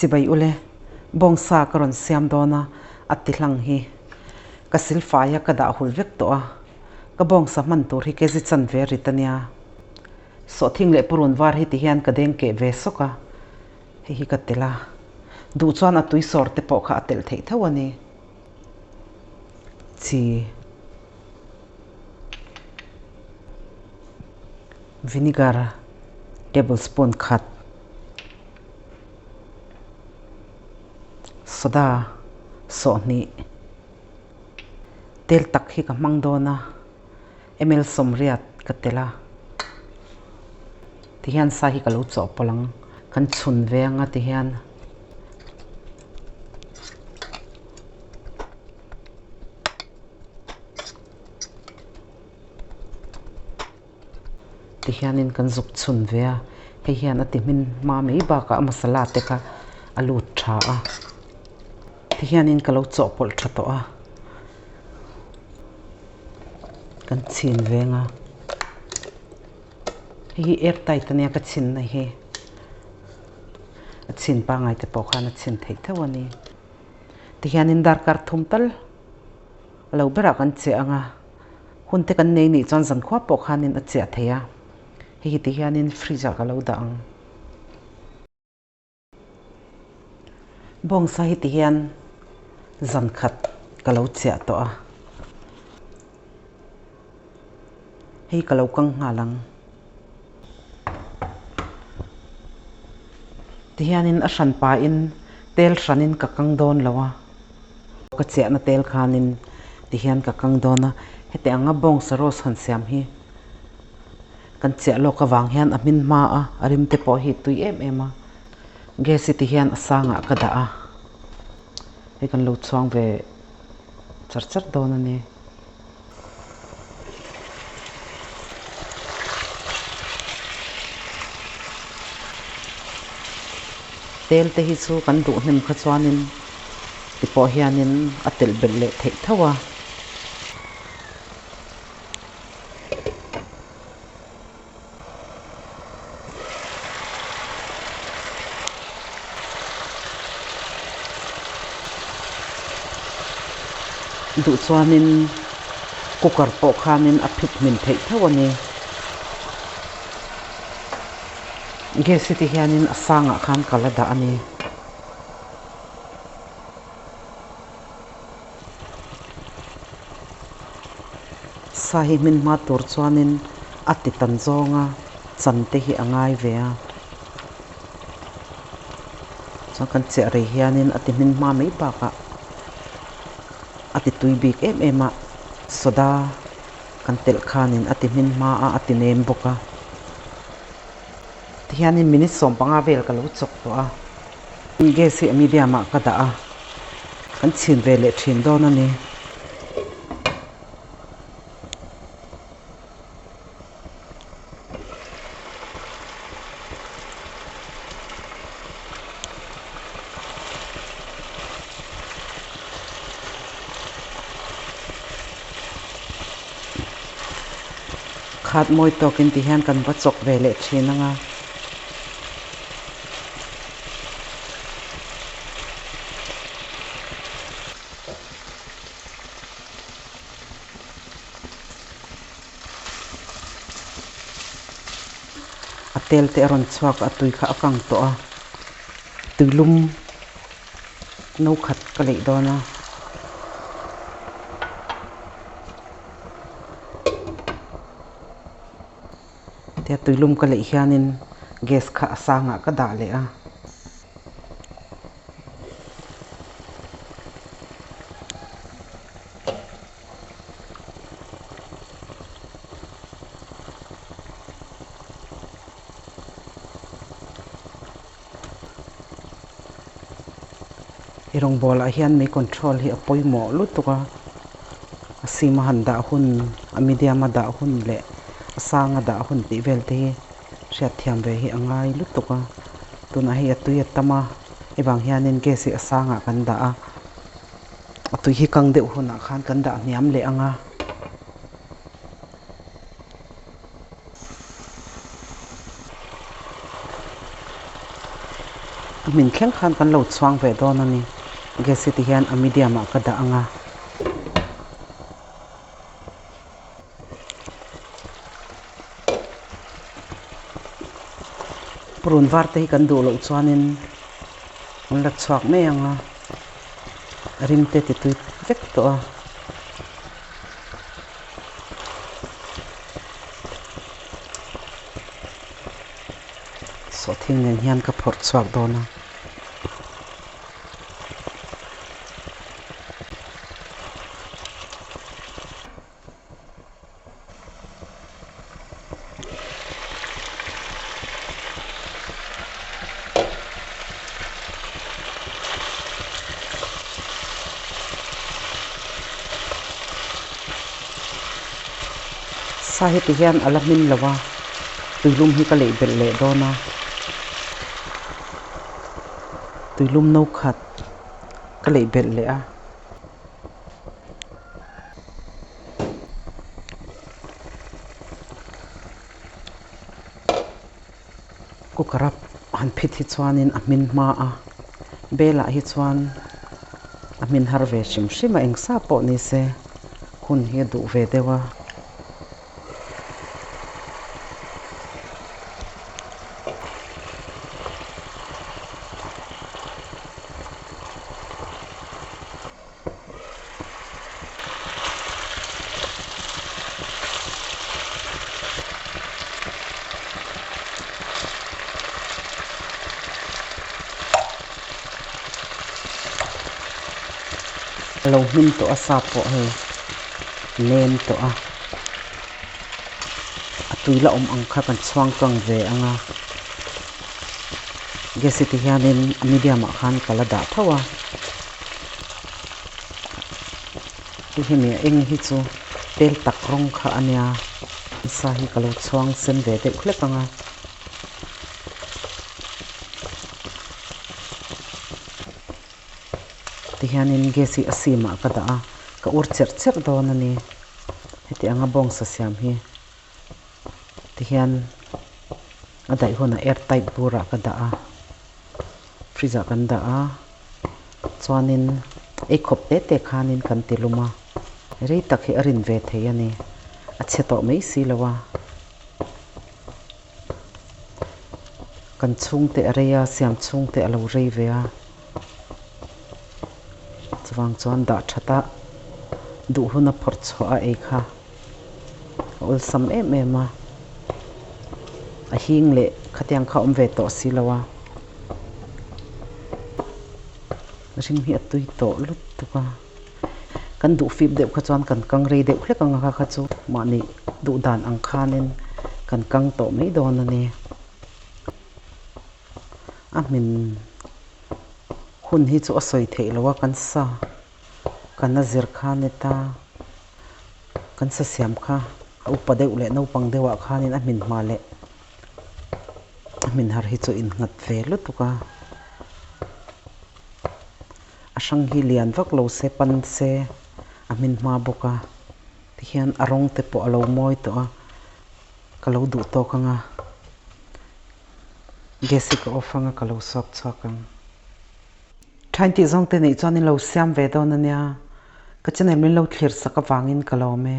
Chibai ule, bawngsa ka rawn siam dawn a, a ti hlang hi. Ka silfai a ka dah hul vek tawh a, ka bawngsa hman tur hi kezi chan ve rit a nia. Sawhthing leh purun var hi ti hian ka deng keh ve sawk a, hei hi ka telh a. Duh chuan a tui sawr te pawh kha a telh theih tho a ni. Chi. Vinegar tablespoon khat. Soda sawhnih tel tak hi ka hmang dawn a, ml sawmriat ka tel a, tihian sa hi ka lo chawhpawlh ang, kan chhun ve anga tihian. Ti hianin kan zuk chhun ve a, hei hian a ti hmin hma mai bakah a masala te kha a lut tha a, ti hianin ka lo chawhpawlh tha tawh a, kan chhin veng a, hei hi air tight ania ka chhinna hi, a chhin pangngai te pawh khan a chhin theih tho a ni, ti hianin darkar thum tal a lo berah kan che ang a. Hun te kan nei nih chuan zankhua pawh khanin a chiah thei a, hei hi ti hianin fridge ah ka lo dah ang. Bawngsa hi ti hian zankhat ka lo chiah tawh a, hei ka lo kang nghal ang. Ti hianin a hran pahin tel hranin ka kang dawn lo a. Ka chiahna tel khanin ti hian ka kang dawn a, heti anga bawngsa roast han siam hi kan chiah lawk avang hian a hmin hma a, a rim te pawh hi tui em em a. Gas hi ti hian a sangah ka dah a, hei kan lo chhuang ve char char dawn a ni. Tel te hi chu kan duh hnem kha chuanin ti pawh hianin a telh belh leh theih tho a. Duh chuanin cooker pawh khanin a phit hmin theih tho a ni. Gas hi ti hianin a sangah khan ka la dah a ni. Sa hi hmin hma tur chuanin a ti tan zawnga chan te hi a ngai ve a, chuan kan chiah rei hianin a ti hmin hma mai bakah a ti tui bik em em a, soda kan telh khanin a ti hmin hma a, a ti nem bawk a. Tihianin minute 15 vel ka lo chawk tawh a, gas hi a medium ah ka dah a. Kan chhin ve leh thin dawn a ni. Khat mawi tawkin ti hian kan va chawk ve leh thin ang a. A tel te a rawn chhuak a tui kha a kang tawh a tuilum no khat ka leih dawn a. Tia tuilum ka leih hianin gas kha a sangah ka dah leh a. I rawngbawlah hian mei control hi a pawimawh lutuk a, a sim a han dah hun, a medium a dah hun leh a sang a dah hun tih vel te hi hriatthiam ve hi a ngai lutuk a, tunah hei a tui a tam a, hei vang hianin gas hi a sangah kan dah a, a tui hi kang deuh hunah khan kan dah hniam leh ang a. A hmin thleng khan kan lo chhuang ve dawn a ni. Gas hi tihian a medium ah ka dah ang a. Purun var te hi kan duh loh chuanin an la chhuak mai ang a, a rim te ti tui vek tawh a. Sawhthing nen hian ka phawrh chhuak dawn a. Sa heti hian a la hmin lo a, tuilum hi ka leih belh leh dawn a, tuilum no khat ka leih belh leh a. Cooker a han phit hi chuanin a hmin hma a, bel ah hi chuan a hmin har ve hrim hrim a, engsa pawh ni se hun hi a duh ve deuh a. A lo hmin tawh a sap pawh hei nem tawh a a tui la awm ang kha kan chhuang kang ve ang a gas hi ti hianin a medium ah khan ka la dah tho a. Hei hemi a eng hi chu tel tak rawng kha a nia sa hi ka lo chhuang sen ve deuh hlek ang a. Tihianin gas hi a sim ah ka dah a ka ur cherh cherh dawn a ni heti anga bawngsa siam hi tihian a daih hunah air tight bur ah ka dah a fridge ah kan dah a. Chuanin ei khawp te te khanin kan ti lum a, rei tak hi a rin ve thei a ni. A chhe tawh mai si lo a. Kan chhungte a rei a, siam chhungte a lo rei ve a. Chuvang chuan dah that a, duh hun a phawrh chhuah a ei kha a awlsam em em a. A hing leh khatiang kha awm ve tawh si lo a. Ring hi a tui tawh lutuk a, kan duh fip deuh kha chuan kan kang rei deuh hlek ang a kha chu mahni duh dan ang khanin kan kang tawh mai dawn a ni. A hmin hun hi chu a sawi theih loh a kan sa kan a zir kha ni ta, kan sa siam kha a upa deuh leh naupang deuhah khanin a hmin hma leh. A hmin har hi chu innghat ve lutuk a, a hrang hi lian vak lo se pan se a hmin hma bawk a, tihian a rawng te pawh a lo mawi tawh a, ka lo duh tawk ang a, gas hi ka off ang a ka lo suak chhuak ang. Thain tih zawng te neih chuan in lo siam ve dawn a nia, ka channel min lo thlir sak avangin ka lawm e.